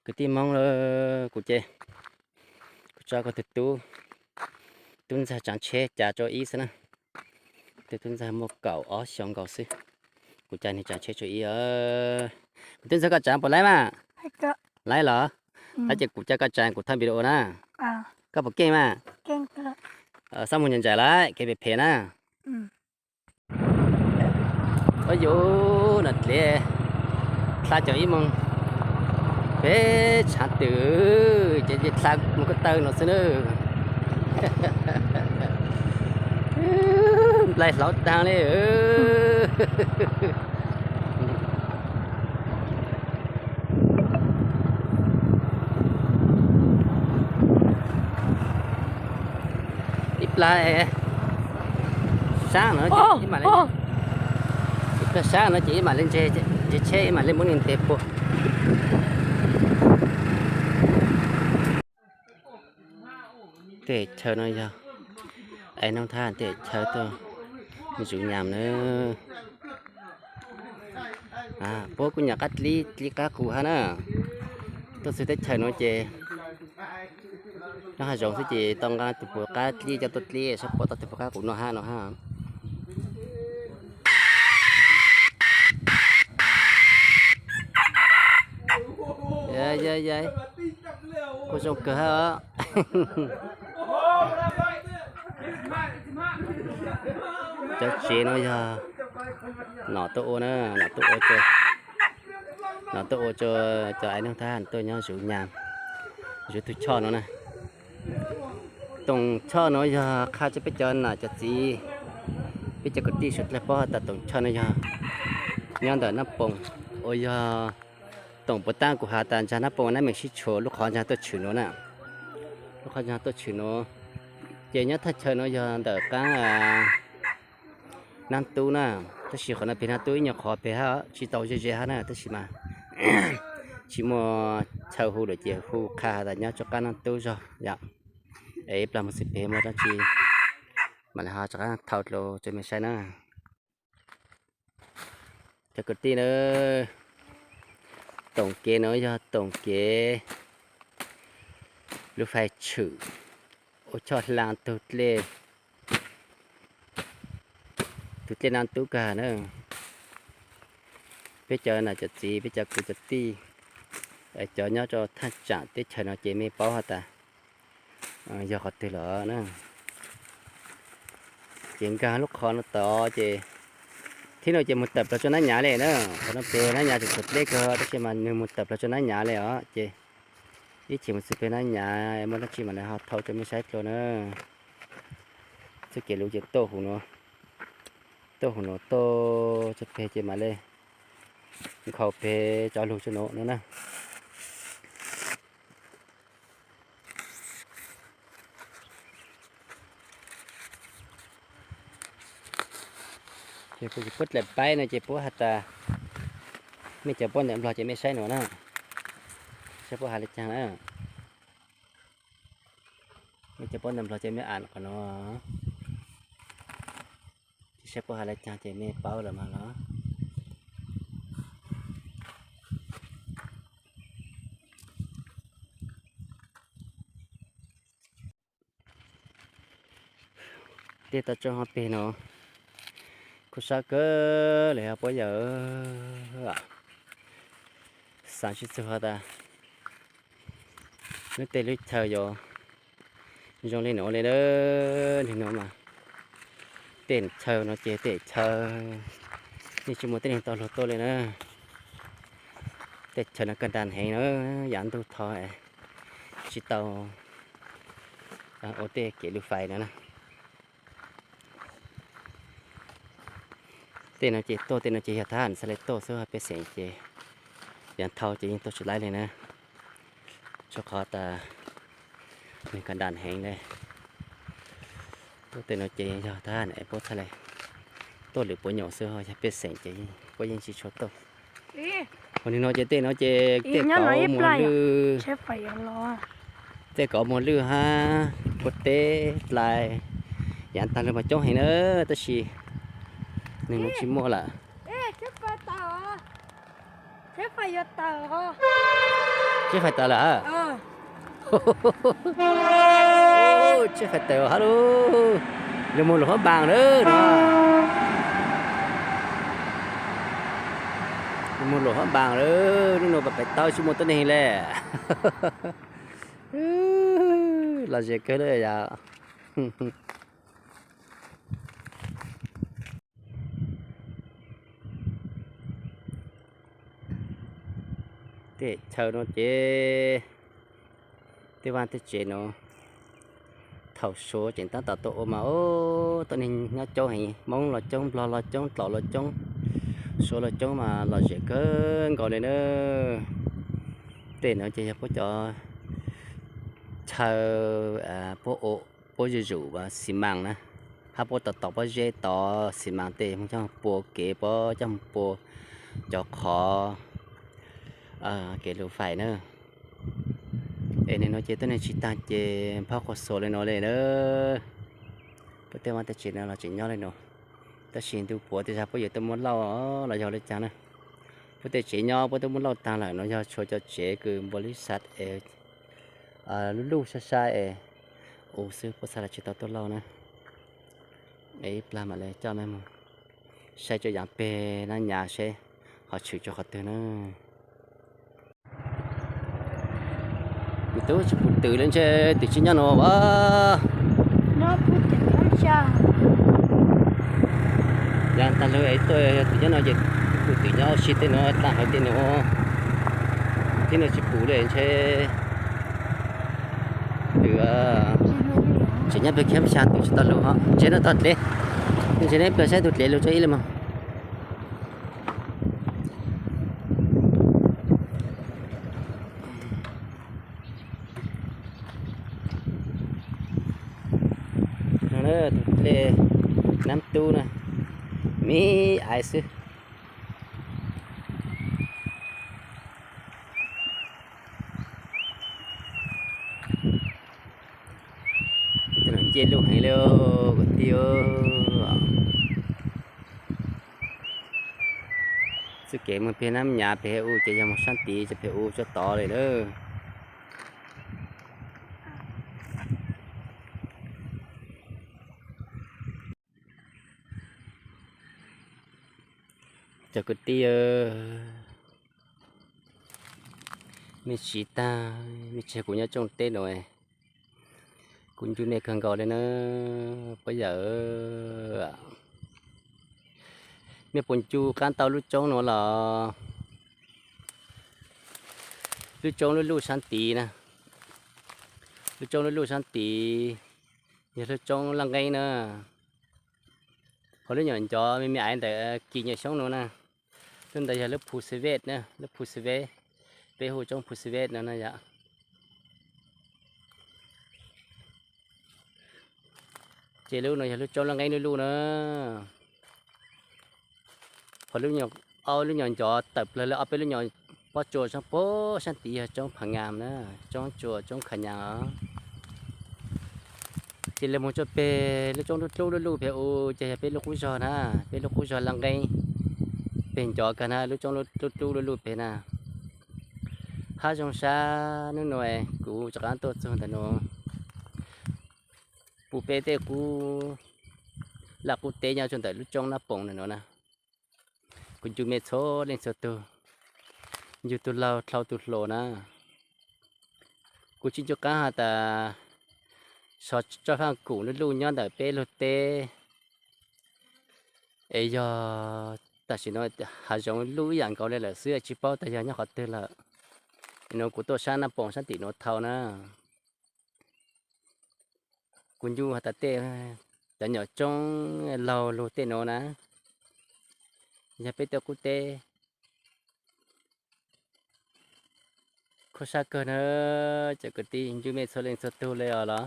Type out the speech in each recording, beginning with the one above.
Kwv tij Hmoob lauj, kuv ces kuv tso kuv tus tub, tub ntxawg tsaav tsheb cas rau ib xwb na. Tus tub ntxawg muaj kaum ob xyoo nkaus xwb, kuv cas nws tsaav tsheb rau ib. Kuv tub ntxawg koj tsaav puas laib mas? Laib los? Laib ces kuv coj koj tsaav kuv thaij video na. Koj puas keej mas? Xob mus ncaim ncaim lawm kev phem phem na. Ua yuv no dleb, dlha caum ib moos, peb tshaav twm ces dlha mus ko taw no xwb na. Nplaig hlauv taag li. Ib plag saab no, ib plag saab no ces ib mam le ntseg tsheb ib mam le muab nws ntes puag. Tej chaw no yog Aib Noob Thab tej chaw tuaj zuv nyam na. Puab kuj nyam qab dlib, dlib qab qus hab na. Tuaj txug teb chaws no ces nyob hav zoov xwb ces tau nqa tus puav qab dlib coj tuaj dlib saib puas tau tus puav qab qus no hab no hab. Kuj zoo kawg hab os. Cov tsev no yog nom tuaj ua na, nom tuaj ua, nom tuaj ua rua cov Aib Noob Thab tuaj nyob zuv nyam, zuv tug choj no na. Toom choj no yog qha rua peb cov nam cov txiv, peb cov kwv tij suav dlawg paub has tas toom choj no yog nyob ntawm Nab Poos, uas yog toom puas taab kuv has tas ntsa Nab Poos Nab Mees sib tshuam lub qhov ntsa tuaj tshwm nuav na. Lub qhov ntsa tuaj tshwm nuav, ces nyob thaj chaw no yog ntawm qaab Nab Tub na, tab sis qhov no peg Nab Tub ib nyuag qhov peg hab tsi tau ze ze hab na, tab sis mas tsi muaj chaw hu lawm ces hu qha has tas nyob rua qaab Nab Tub zog yom. Es ib plag mus xwb peg muaj dlaab tsi mam li ho rov qaab thau dlua rua mej saib na. Cov kwv tij na, toom kev no yog toom kev lub fais tshwm ua choj hla tug dlej, tug dlej Nab Tub kag na. Peb cov nam cov txiv, peb cov kwv cov tij, cov nyob rua thaj tsam teb chaws no ces mej paub has tas yog qhov twg lawm na. Ces nkag lub qhov no tod ces thib no ces mus tawm plaws rua Nab Nyav le na. Qhov no peg Nab Nyav tseem tshuav dlej kawg tab sis mas nwg mus tawm plaws rua Nab Nyav le os. Ces ib chim mus txug peg Nab Nyav muaj dlaab tsi mam li ho thau rua mej saib dlua na. Txuj kev lug ces tuaj huv nuav, tuaj huv nuav tuaj rua peg ces mam li nkhaus peg rov lug rua nuav no na. Ces puab dlaim paib no ces puab has tas mej cov paub ntawv Nplog ces mej saib nuav na, saib puab has le caag na. Mej cov paub ntawv Nplog ces mej am qhov nuav, ces saib puab has le caag ces mej paub lawm mas los. Tej toj roob hauv peg no kuj sab kawg le puab yawm. Xaav tsi txug has tas lub teb lub chaw yuav zoo le nuav le na. Nwg nuav mas tej chaw no ces tej chaw yeej tsi muaj tib neeg tau lug tuaj le na. Tej chaw no kawg nra heev na, yav ntug tho tsi tau ua tej kev lub fais no na. Tej no ces tuaj, tej no ces yog thab ham xaav le tuaj xwb, pej xeem ces yav thau ces yeej tuaj tsi laib le na. Rua qhov tas nwg kawg nra heev le. Tuaj tej no ces yog thab ham es puab txhaj le tuaj lwm puab nyuam xwb, yog pej xeem ces puab yeej tsi tshua tuaj. Ua nwg no ces tej no ces tej kauv muag lwj, tej kauv muag lwj hab puag teb dlai, yav taag lug mas coob heev na, tab sis nwg nuav tsi muaj lawm. Tsheb fais taws lawm. Tsheb fais taws hab lauj. Lug moog luam huab npaas lawm no. Lug moog luam huab npaas lawm, nub nua pais tau tsi muaj tuab neeg le. Lom zem kawg le yom. Tej chaw no ces tej vaj tej tsev no thaum suav tseem tab tom tuaj ua mas tuab neeg nyob coob heev, Hmoob los coob, Nplog los coob, Tlaib los coob, suav los coob mas lom zem kawg nkaus li na. Tej no ces yog puab cov chaw puab ua, puab zuj zus xi mas na, hab puab tov tov pob zeb tov xi mas tej moog coj pua kev, puab coj pua cov qhov kev lug fais na. Es nim no ces tuab neeg tsi taag ces nphob quas xuas le no le na. Puab tej vaj tej tsev no los tseem nyob le no, tab sis ntu puav tej zag puab yuav tuaj muab lauj los yog le caag na. Puab tej tsev nyob puab tuaj muab lauj taag lawm no, yog tshuav cov tsev kws npua li sav es luj luj sab sab es u xwb, puab xav le tsi tau tuaj lauj na. Es ib plag mam le coj mej moog saib tso yaam peg nab nyas seb ho tshwm tsua qhov twg na. Kuv tub tsi pum twm le ntshe twm tsi nyob nuav as. Yaam taag lug es tuaj yog twm nyob no ces pum twm nyob ua si tej nuav, dlaab hawv tej nuav, tib nuav tsi pum le ntshe twm tseem nyob peg kiab xya twm tsi tau lug hov. Ntshe nuav tog dlev, ntshe neb plag saib tug dlev lug tso ib le mog. Tus dlej Nab Tub na, me aiv xwb. Nce lug heev le kuv tij. Txuj kev moog peg Nab Nyav peg u ces yog moog saab tid ces peg u tsuag tod le lawm. Cov kwv tij, mej siv tag mej tsis kuv nyob tsooj teb no, kuv ncu mej kawg nkaus le na puab yawm. Mej puas ncu qaab tau lub roob nuav los? Lub roob lub luj saab tid na, lub roob lub luj saab tid yog lub roob laj nqeeb na. Ho lub nyuam ncov me me aiv ntawm kis nyuam xyoob nuav na, lub ntawd yog lub Phu Xav Ves na, lub Phu Xav Ves, peb hu roob Phu Xav Ves no na yom. Ces lub no yog lub roob laj nqeeb lub luj na. Ho lub nyuam, ob lub nyuam ncov tawm plawg le ob peb lub nyuam pob tsua sab puag saab tid yog roob Pha Nyas na, roob tsua roob Kha Nyas os. Ces le moog tsua peg lub roob lub dlub lub luj peg u ces yog peb lub qub zog na, peb lub qub zog laj nqeeb. Peg ncov kag na lub roob lub dlub lub luj peg na. Hab zoo sab nub nua kuv rov qaab tuaj txug ntawm nuav, pum peb tej qub laj qub teb nyob rua ntawm lub roob Nab Poos ntawm nuav na. Kuv ncu mej txhua leej txhua tug, ncu tug laug dlhau tug hluas na. Kuv tsis ncu qaab has tas sov tsoj faaj kum lub luj nyob ntawm peb lug teb es yog tam sim nuav hav zoov luj ib yaam nkaus le lawm xwb, tsis paub tas yog nyob qhov twg lawm. Nuav kuv tuaj saab Nab Poos saab tim nuav thau na. Kuv ncu has tas tej cov nyuam roob laug lug tej nuav na, yog peb tej qub teb. Khuab sab kawg na, cov kwv tij ncu mej txhua leej txhua tug le os los.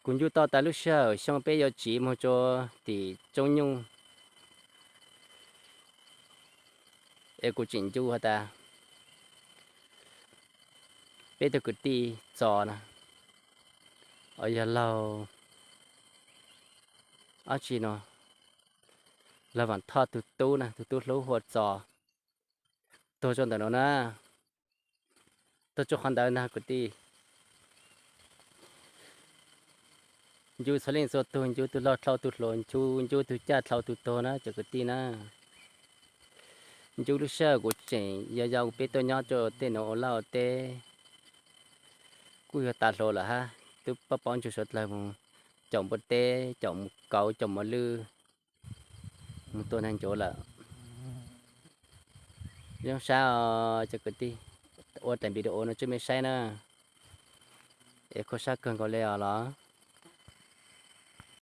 Kuv ncu tau tas lub sij hawm xyoo peb yuav tsiv moog rua tim roob nyuj, es kuv tseem ncu has tas peb tug kwv tij Txos na, yog laug, ab tsi no, laug Vaam Thoj tug tub na, tug tub hlub hu ua Txos. tuag rau ntawm no na. Tuag rau qhov ntawd ntag kwv tij. Ncu txhua leej txhua tug, ncu tus loj dhau tus hluas, ncu, ncu tus caj dhau tus tuag na cov kwv tij na. Ncu lub sij hawm kuv tseem yau yau peb tuaj nyob rau tej nuav ua laj ua teb, kuj yog tas hluas lawm hab, twb paub paub ntsug suav dlawg mus caum npua teb, caum mus kauv, caum mos lwj, mus tua neeg ncuav lawm. Zoo sab os cov kwv tij, ua daim video no tsua mej saib na, es khuv sab kawg nkaus le os los.